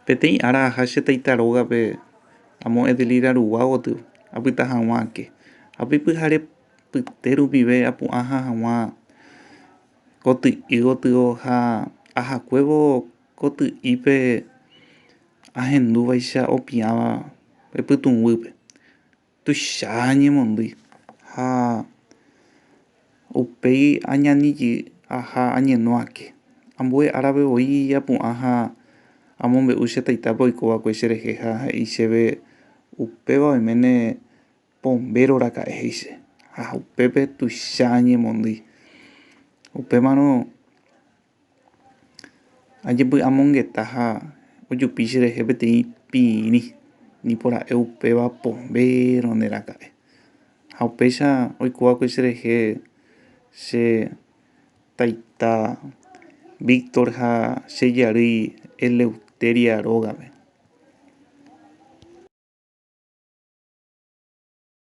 Peteĩ ára aha che taita rógape amo Edelira rugua gotyo apyta hag̃ua ake. Ha pe pyhare pyte rupive apu'ã hag̃ua koty'i gotyo ha ahakuévo koty'ípe ahendúvaicha opiãva pe pytũguýpe. Tuicha añemondýi ha upéi añanijey aha añeno ake. Ambue árape voi apu'ã ha amombe'u che taitápe oiko va'ekue cherehe ha he'i chéve upéva oiméne pombéro raka'e he'i che ha upépe tuicha añemondýi. Upémarõ Ajepy'amongeta ha ojupi cherehe peteĩ pirĩ nipora'e upéva pombéro nde raka'e. Ha upéicha oiko va'ekue cherehe che taita Víctor ha che jarýi Eleuteria rógape.